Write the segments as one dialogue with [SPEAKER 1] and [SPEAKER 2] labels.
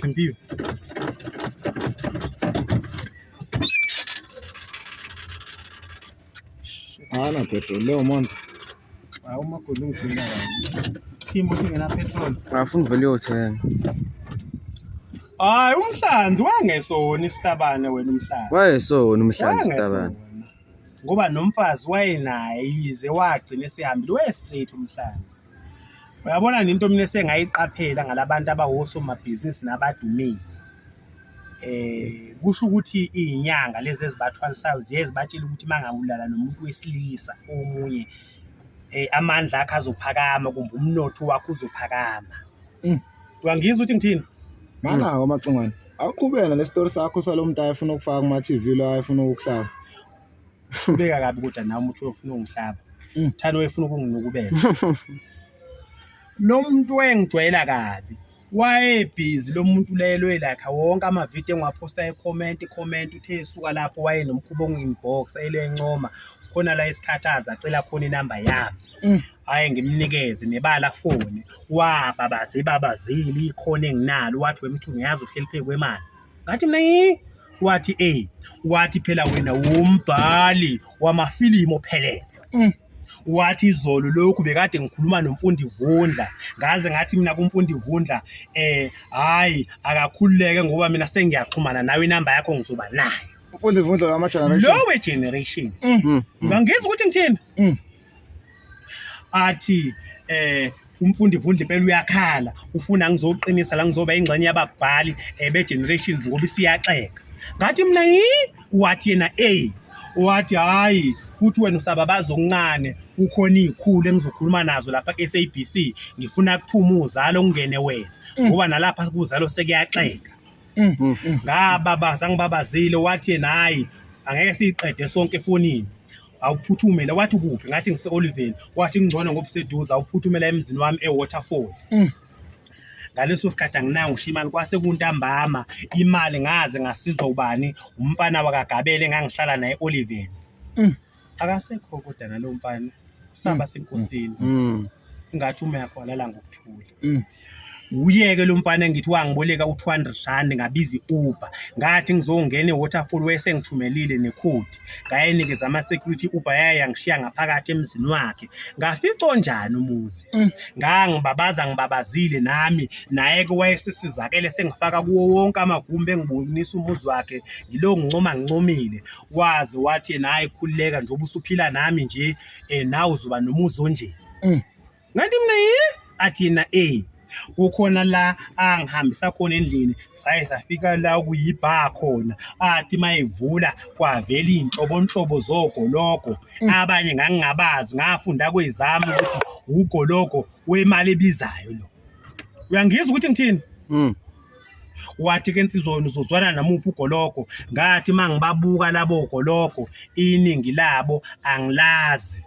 [SPEAKER 1] Simpiwe.
[SPEAKER 2] Ana petrol leo monto.
[SPEAKER 1] Hawu umakoti ungidlula kabi. Simo singena petrol.
[SPEAKER 3] Afuna uvele uyothenga.
[SPEAKER 1] Hayi umhlanzi wangesona isitabane wena umhlanzi.
[SPEAKER 3] Wayesona umhlanzi sitabane.
[SPEAKER 1] Wangesona. Ngoba nomfazi wayenaye yize wagcina esehambile waye straight umhlanzi. Uyabona nento mina esengayiqaphela ngalabantu abawosomabhizinisi nabadumile. Kusho ukuthi iy'nyanga lezi ezibathwalisayo ziye zibatshele ukuthi uma ngabe ulala nomuntu wesilisa omunye amandla akhe azophakama kumbe umnotho wakho uzophakama. Uyangizwa ukuthi ngithini?
[SPEAKER 2] Manawo amacingwane. Awuqhubeke nale story sakho salo muntu ayefuna ukufaka kuma TV lo ayefuna ukukuhlaba.
[SPEAKER 1] Ubeka kabi kodwa nawe umuntu oyofuna ukungihlaba. Thana wayefuna ukunginukubeza. Lo muntu wayengijwayela kabi. Wayebhizi lo muntu lelo elakha wonke amavidiyo engiwaphosta e-comment comment uthe esuka lapho wayenomkhuba ongi-inbox elencoma khona la isikhathi aze acela khona inamba yami. Hhayi ngimnikeze nebala foni wababaze babazile ikhono enginalo wathi wemchunu uyazi uhleli phezu kwemali. Ngathi mina yi wathi eh wathi phela wena wumbhali wamafilimu ophelele. Wathi izolo lokhu bekade ngikhuluma noMfundi Vundla ngaze ngathi mina kuMfundi Vundla hayi akakhululeke ngoba mina sengiyaxhumana nawe inamba yakho ngizoba nayo.
[SPEAKER 2] Umfundi Vundla lama generation.
[SPEAKER 1] Lo we generation. Ngangizwa ukuthi ngithini? Athi umfundi Vundla impela uyakhala ufuna ngizoqinisa la ngizoba ingxenye yababhali be generations ngoba isiyaxeka. Ngathi mina yi wathi yena wathi hayi futhi wena usababaza okuncane kukhona izikhulu engizokhuluma nazo lapha ku-SABC ngifuna kuphuma uzalo kungene wena ngoba nalapha kuzalo sekuyaxeka. Ngababaza ngibabazile wathi yena hayi angeke siyiqede sonke efonini. Awuphuthume la wathi kuphi ngathi ngise-Oliveni wathi kungcono ngoba useduze awuphuthumela emzini wami eWaterfall. Ngaleso sikhathi anginayo ngisho imali kwase kuntambama imali ngaze ngasizwa ubani umfana wakagabele engangihlala naye e-Oliveni. Akasekho kodwa nalowo mfana usaba senkosini. Ingathi uma yakho walala ngokuthula. Uyeke lo mfana engithi wangiboleka u-200 rand ngabiza i-Uber ngathi ngizongena e-Waterfall wayesengithumelile nekhodi ngayinikeza ama-security i-Uber yaye yangishiya ngaphakathi emzini wakhe ngafica onjani umuzi ngangibabaza ngibabazile nami naye-ke wayesesizakele sengifaka kuwo wonke amagumbi engibonisa umuzi wakhe ngilo ngincoma ngincomile waze wathi yena hayi khululeka njengoba usuphila nami nje nawe uzoba nomuzi onje. Ngathi mina yi athi yena kukhona la angihambisa khona endlini saye safika la kuyibha khona athi mayivula kwavela inhlobonhlobo zogologo abanye ngangingabazi ngafunda kwezami ukuthi ugologo wemali ebizayo lo. Uyangizwa ukuthi ngithini? Wathi ke insizwa wena uzozwana namuphi ugologo ngathi mangibabuka labo gologo iningi labo angilazi.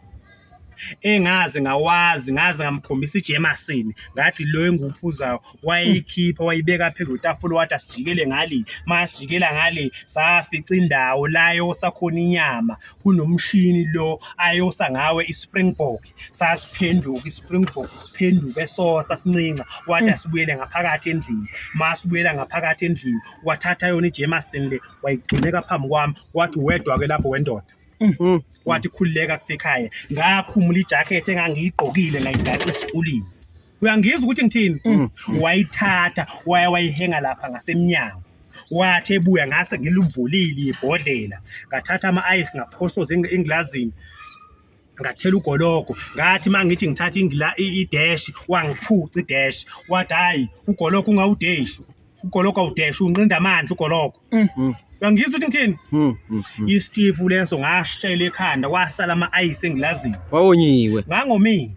[SPEAKER 1] Engaze ngawazi ngaze ngamkhombisa iJemasini ngathi lo engiwuphuzayo wayeyikhipha wayibeka phezu kwetafula wathi asijikele ngale masijikela ngale safica indawo la ayosa khona inyama kunomshini lo ayosa ngawe iSpringbok sasiphenduka iSpringbok siphenduke sosa sincinca wathi asibuyele ngaphakathi endlini masibuyela ngaphakathi endlini wathatha yona iJemasini le wayigxumeka phambi kwami wathi wedwa ke lapho wendoda. Wathi khululeka kusekhaya ngakhumula ijacket engangiyigqokile ngayigaxa esitulini. Uyangizwa ukuthi ngithini? Wayithatha waya wayihenga lapha ngasemnyango. Wathi ebuya ngase ngilivulile ibhodlela ngathatha ama-ice ngaphohloza engilazini ngathela ugologo ngathi mangithi ngithatha idash wangiphuca idash wathi hayi ugologo ungawudeshi ugologo awudeshi unqinda amandla ugologo. Uyangizwa ukuthi ngithini? Istifu leso ngashela ekhanda kwasala ama-ice engilazini.
[SPEAKER 3] Wawonyiwe.
[SPEAKER 1] Ngangomile.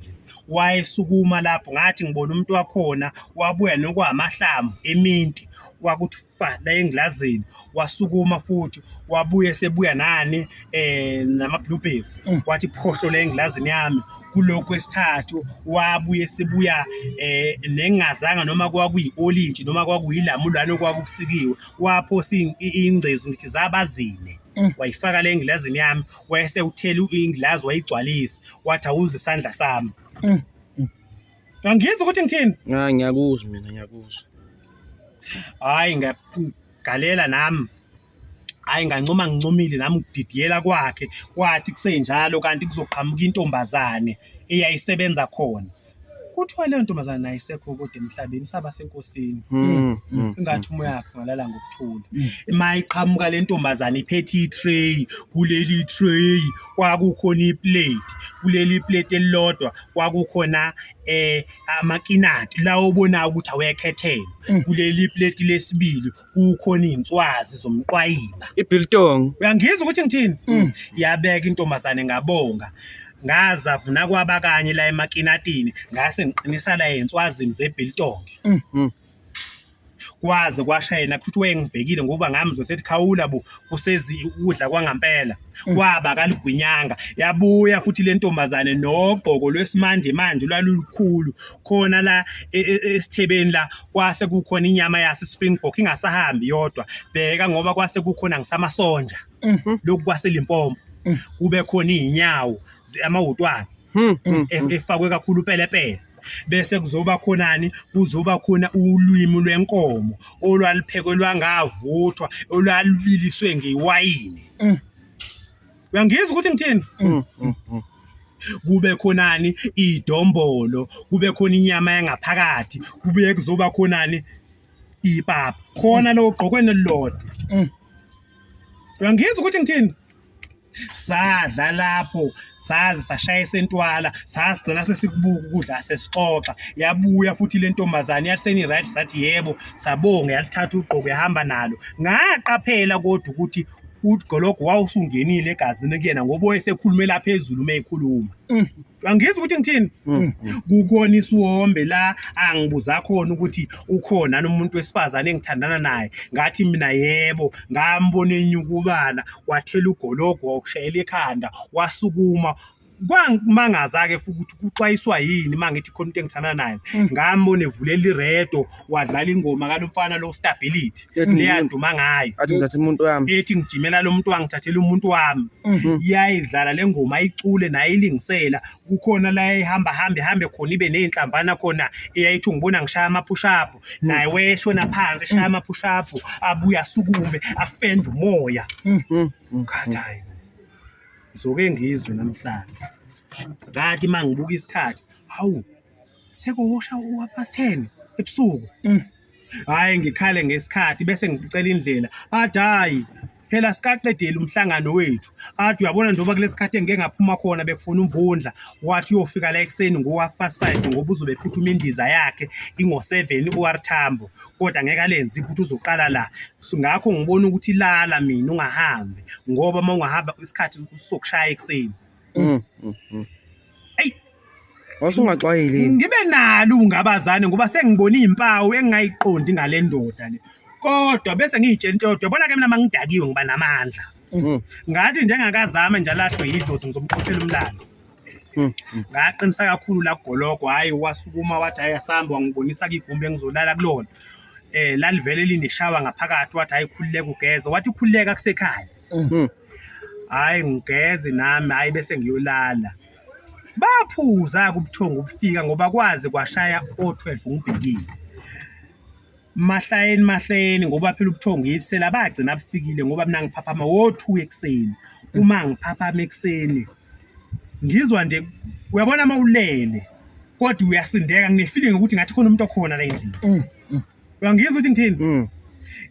[SPEAKER 1] Wayesukuma lapho ngathi ngibona umuntu wakhona wabuya nokwamahlamvu eminti wakuthi fa la engilazini wasukuma futhi wabuye sebuya nani nama blueberry wathi phohlo la engilazini yami kulokhu esithathu wabuye sebuya nengazanga noma kwakuyi-olintshi noma kwakuyilamulwane okwakusikiwe waphosa ingcezu ngithi zabazine wayifaka le engilazini yami wayesewuthela ingilazi wayigcwalisa wathi awuze isandla sami. Uyangizwa ukuthi ngithini?
[SPEAKER 3] Hayi ngiyakuzwa mina ngiyakuzwa.
[SPEAKER 1] Hayi ngagalela nami. Hayi ngancoma ngincomile nami ukudidiyela kwakhe kwathi kusenjalo kanti kuzoqhamuka intombazane eyayisebenza khona. Kuthiwa leyo ntombazane nayo isekho kodwa emhlabeni saba senkosini. Ingathi umoya wakhe ungalala ngokuthula. Uma iqhamuka le ntombazane iphethe i-tray, kuleli tray kwakukhona iplate, kuleli plate elilodwa kwakukhona amakinati la obonayo ukuthi awekhethelo. Kuleli plate lesibili kukhona iy'nswazi zomqwayiba.
[SPEAKER 3] Ibiltong.
[SPEAKER 1] Uyangizwa ukuthi ngithini? Yabeka intombazane ngabonga. Ngazavuna kwaba kanye la emakinatini, ngase ngiqinisa la ey'nswazini zebiltong. Kwaze kwashayena futhi wayengibhekile ngoba ngamzwe sethi khawula bo kusezi ukudla kwangampela. Kwaba kaligwinyanga. Yabuya futhi le ntombazane nogqoko lwesimanje manje lwalulukhulu khona la esithebeni la kwase kukhona inyama yase Springbok ingasahambi yodwa. Bheka ngoba kwase kukhona ngisamasonja. Lokhu kwase Limpopo. Kube khona izinyawo amahutwana efakwe kakhulu pelepele. Bese kuzoba khonani, kuzoba khona ulwimi lwenkomo olwaliphekwe lwangavuthwa olwalubiliswe ngewayini. Uyangizwa ukuthi ngithini? Kube khonani idombolo, kube khona inyama yangaphakathi, kube kuzoba khonani ipapa khona lo gqokweni elilodwa. Uyangizwa ukuthi ngithini? Sadla lapho saze sashaya esentwala, sasigcina sesikubuka ukudla sesixoxa. Yabuya futhi le ntombazane yathi seni-right, sathi yebo, sabonga, yalithatha ugqoko yahamba nalo. Ngaqaphela kodwa ukuthi ugologo wawusungenile egazini kuyena ngoba wayesekhulumela phezulu uma ekhuluma. Angizwa ukuthi ngithini? Kukhona isiwombe la angibuza khona ukuthi ukhona nomuntu wesifazane engithandana naye. Ngathi mina yebo, ngambona enyukubala, wathela ugologo wawushayela ekhanda, wasukuma. Kwangimangaza-ke futhi ukuthi kuxwayiswa yini uma ngithi khona umuntu engithandana naye. Ngambona evulela iredo, wadlala ingoma kalo mfana lo Stability, leyaduma ngayo.
[SPEAKER 3] Athi ngithathe umuntu wami.
[SPEAKER 1] Ethi ngijimela lo muntu wangithathela umuntu wami. Iyayidlala le ngoma ayicule naye ilingisela. Kukhona la ehamba hambe hambe khona ibe nezinhlamvana khona eyayithi ngibona ngishaya ama push up, naye weshona phansi eshaya ama push up, abuye asukume afende umoya. Ngathi hayi. Ngizoke ngizwe namhlanje. Ngathi mangibuka isikhathi, hawu sekuhosha u-10:30 ebusuku. Hayi ngikhale ngesikhathi bese ngicela indlela. Athi hayi phela sikaqedeli umhlangano wethu. Athi uyabona njengoba kulesikhathi engike ngaphuma khona bekufuna umvundla, wathi uyofika la ekuseni ngo-5:30 ngoba uzobe ephuthuma indiza yakhe ingo-7 OR Tambo, kodwa ngeke alenze iphutha uzoqala la. So ngakho ngibona ukuthi lala mina ungahambi ngoba uma ungahamba isikhathi usokushaya ekuseni. Eyi
[SPEAKER 3] Wasungaxwayile yini?
[SPEAKER 1] Ngibe nalo ungabazane ngoba sengibona izimpawu engingayiqondi ngale ndoda le. Kodwa bese ngiyitshela into yodwa, yabona ke mina mangidakiwe ngiba namandla. Ngathi njengakazame nje alahlwe yidlozi ngizomqophela umlando. Ngaqinisa kakhulu la kugologo, hayi wasukuma wathi hayi asambe, wangibonisa igumbi engizolala kulona. Lalivele lineshawa ngaphakathi, wathi hayi khululeka ugeze, wathi khululeka kusekhaya. Hayi ngigeze nami, hayi bese ngiyolala. Baphuza ke ubuthongo ubufika ngoba kwaze kwashaya o-12 ngibhekile. Mahlayeni mahleni ngoba phela ubuthongo yibusela bagcina bufikile ngoba mina ngiphaphama wo-2 ekuseni. Uma ngiphaphama ekuseni ngizwa nje uyabona uma ulele kodwa uyasindeka, ngine-feeling ukuthi ngathi khona umuntu okhona la endlini. Uyangizwa ukuthi ngithini?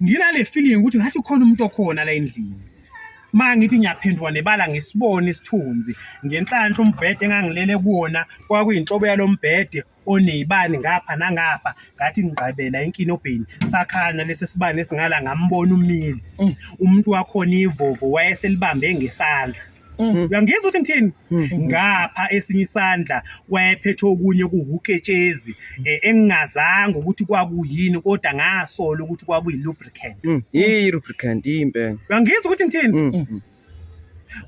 [SPEAKER 1] Nginale feeling ukuthi ngathi khona umuntu okhona la endlini. Ma ngithi ngiyaphenduka nebala ngisibone isithunzi ngenhlanhla umbhede engangilele kuwona kwakuyinhlobo yalombhede onezibani ngapha nangapha, ngathi ngigqibela inkinobheni sakhanya lesi sibane esingala ngambona umile. Umuntu wakhona ivovo wayeselibambe ngesandla. Uyangizwa ukuthi ngithini? Ngapha esinye isandla wayephethe okunye kuwuketshezi engingazanga ukuthi kwakuyini kodwa ngasola ukuthi kwakuyi-lubricant.
[SPEAKER 3] Yi-lubricant impela.
[SPEAKER 1] Uyangizwa ukuthi ngithini?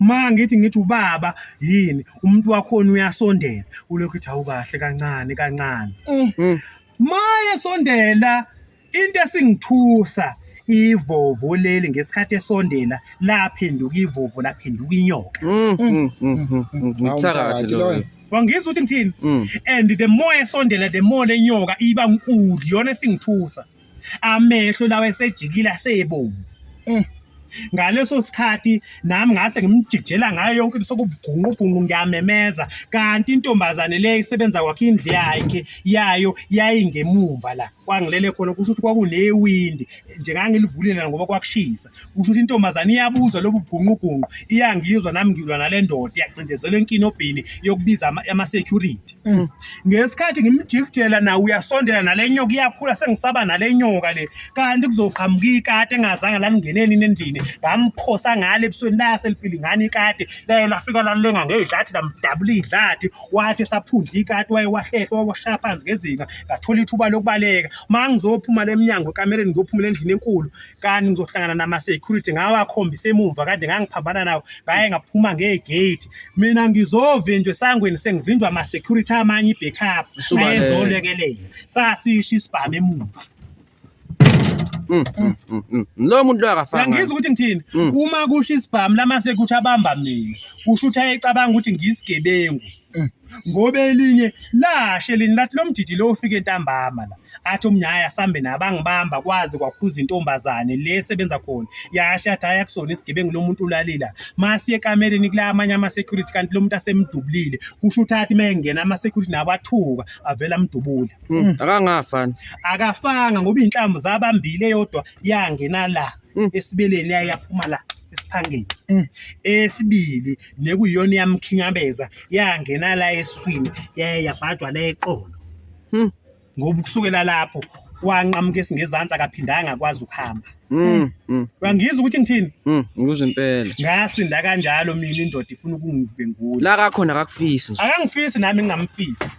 [SPEAKER 1] Ma ngithi ubaba yini umuntu wakhona uyasondela ulokhu ethi awukahle kancane kancane. Ma esondela into esingithusa ivovo leli ngesikhathi esondela laphenduka ivovo laphenduka inyoka.
[SPEAKER 3] Umthakathi loyo.
[SPEAKER 1] Wangizwa ukuthi ngithini?
[SPEAKER 3] Mm.
[SPEAKER 1] And the more esondela, the more lenyoka iba nkulu, iyona esingithusa. Amehlo lawa esejikile asebomvu. Ngaleso sikhathi nami ngase ngimjijela ngayo yonke into, sokubugqunqubhunqu, ngiyamemeza, kanti intombazane le isebenza kwakhe, indlu yakhe yayo yayingemumva la kwangilele khona. Kusho ukuthi kwakunewindi nje, ngangilivulile ngoba kwakushisa. Kusho ukuthi intombazane iyabuzwa lobu bugqunqubhunqu, iyangizwa nami ngilwa nale ndoda, iyacindezelwa enkinobhini yokubiza ama-security. Ngesikhathi ngimjikijela nawe uyasondela nale nyoka iyakhula, sengisaba nale nyoka le, kanti kuzoqhamuka ikati engazange lalingeneni endlini. Ngamphosa ngale ebusweni, lase lipilingana ikati laye lafika lalenga ngey'dlathi, lamdabula iy'dlathi. Wathi esaphundla ikati waye wahlehla, wawashaya phansi ngezinga. Ngathola ithuba lokubaleka. Uma ngizophuma le mnyango ekamereni, ngiyophumela endlini enkulu, kanti ngizohlangana nama-security, ngawakhombisa emumva kade ngangiphambana nawo. Ngaye ngaphuma ngegate, mina ngizovinjwa esangweni, sengivinjwa ama-security amanye, i-backup
[SPEAKER 3] Usubaleka.
[SPEAKER 1] ayezolekelela. Sasisho isibhamu emumva.
[SPEAKER 3] Lo muntu lo akafanga.
[SPEAKER 1] Uyangizwa ukuthi ngithini?
[SPEAKER 3] Mm.
[SPEAKER 1] Uma kusho isibhamu lama-security abamba mina, kusho ukuthi ayecabanga ukuthi ngiyisigebengu. Ngoba elinye lashe elinye lathi lo mdidi lo ufike ntambama la, athi umnyaya asambe nabangibamba, kwazi kwakhuza intombazane le esebenza khona, yasho yathi hhayi, akusona isigebengu lo muntu, ulalila. Masiye ekamereni kula amanye ama-security, kanti lo muntu asemdubulile. Kusho ukuthi athi uma engena ama-security nabo athuka, avele amdubula.
[SPEAKER 3] Akangafani.
[SPEAKER 1] Akafanga ngoba iy'nhlamvu zabambile, eyodwa yangena la esibeleni, yaye yaphuma la esiphangeni. Esibili nekuyiyona yamkhinyabeza yangena la esiswini, yaye yabhajwa la eqolo. Ngoba kusukela lapho wanqamuka esingezansi, akaphindanga akwazi ukuhamba. Uyangizwa ukuthi ngithini?
[SPEAKER 3] Ngikuzwa impela.
[SPEAKER 1] Ngasinda kanjalo mina, indoda ifuna ukungidlwengula.
[SPEAKER 3] La kakhona akakufisi nje.
[SPEAKER 1] Akangifisi, nami ngingamfisi.